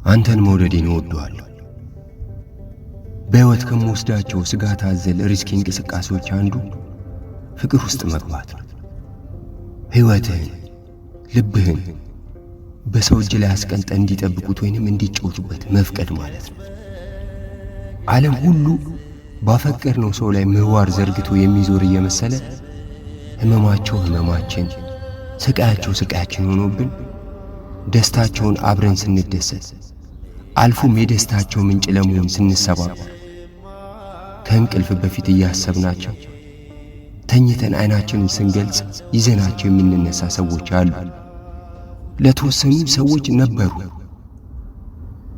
አንተን መውደዴን እወደዋለሁ። በሕይወት ከምወስዳቸው ስጋት አዘል risky እንቅስቃሴዎች አንዱ ፍቅር ውስጥ መግባት ነው። ሕይወትህን፣ ልብህን በሰው እጅ ላይ አስቀምጠህ እንዲጠብቁት ወይንም እንዲጫወቱበት መፍቀድ ማለት ነው። ዓለም ሁሉ ባፈቀርነው ሰው ላይ ምህዋር ዘርግቶ የሚዞር እየመሰለ ህመማቸው ህመማችን፣ ስቃያቸው ስቃያችን ሆኖብን ደስታቸውን አብረን ስንደሰት፣ አልፎም የደስታቸው ምንጭ ለመሆን ስንሰባበር፣ ከእንቅልፍ በፊት እያሰብናቸው ተኝተን አይናችንን ስንገልጽ ይዘናቸው የምንነሳ ሰዎች አሉ። ለተወሰኑ ሰዎች ነበሩ።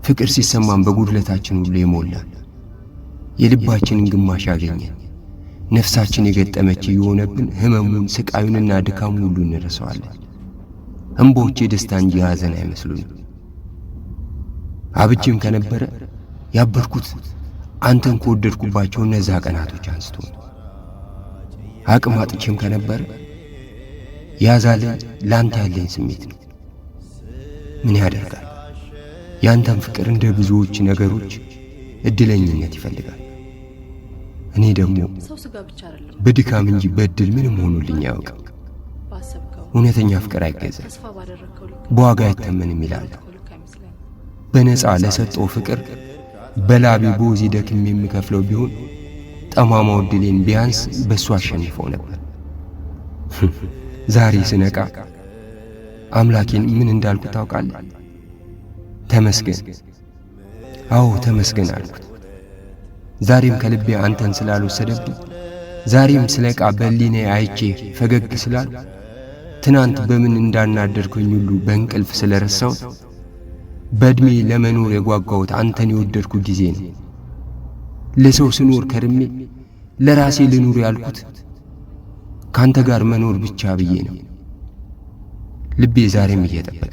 ፍቅር ሲሰማን በጉድለታችን ሁሉ የሞላን፣ የልባችንን ግማሽ ያገኘን፣ ነፍሳችን የገጠመች የሆነብን ህመሙን፣ ስቃዩንና ድካሙን ሁሉ እንረሳዋለን። እንባዎች የደስታ እንጂ የሐዘን አይመስሉንም። አብጄም ከነበረ ያበድኩት አንተን ከወደድኩባቸው እነዛ ቀናቶች አንስቶ ነው። አቅም አጥቼም ከነበረ ያዛለኝ ላንተ ያለኝ ስሜት ነው። ምን ያደርጋል፣ ያንተን ፍቅር እንደ ብዙዎች ነገሮች እድለኝነት ይፈልጋል። እኔ ደግሞ ሰው ስጋ ብቻ አይደለም። በድካም እንጂ በእድል ምንም ሆኖልኝ አያውቅም። ባሰብከው እውነተኛ ፍቅር አይገዛም፣ ተስፋ ባደረግከው ልክ በዋጋ አይተመንም ይላሉ። ባደረግከው ልክ አይመስለኝም። በነፃ ለሰጠው ፍቅር በላቤ በወዜ ደክሜ የምከፍለው ቢሆን ጠማማው እድሌን ቢያንስ በእሱ አሸንፈው ነበር። ዛሬ ስነቃ አምላኬን ምን እንዳልኩት ታውቃለህ? ተመስገን፣ አዎ ተመስገን አልኩት። ዛሬም ከልቤ አንተን ስላልወሰደብኝ፣ ዛሬም ስነቃ በሕሊናዬ አይቼ ፈገግ ስላልኩ፣ ትናንት በምን እንዳናደድኩኝ ሁሉ በእንቅልፍ ስለረሳሁት፣ በዕድሜ ለመኖር የጓጓሁት አንተን የወደድኩ ጊዜ ነው። ለሰው ስኖር ከርሜ ለራሴ ልኑር ያልኩት ካንተ ጋር መኖር ብቻ ብዬ ነው። ልቤ ዛሬም እየጠበቀ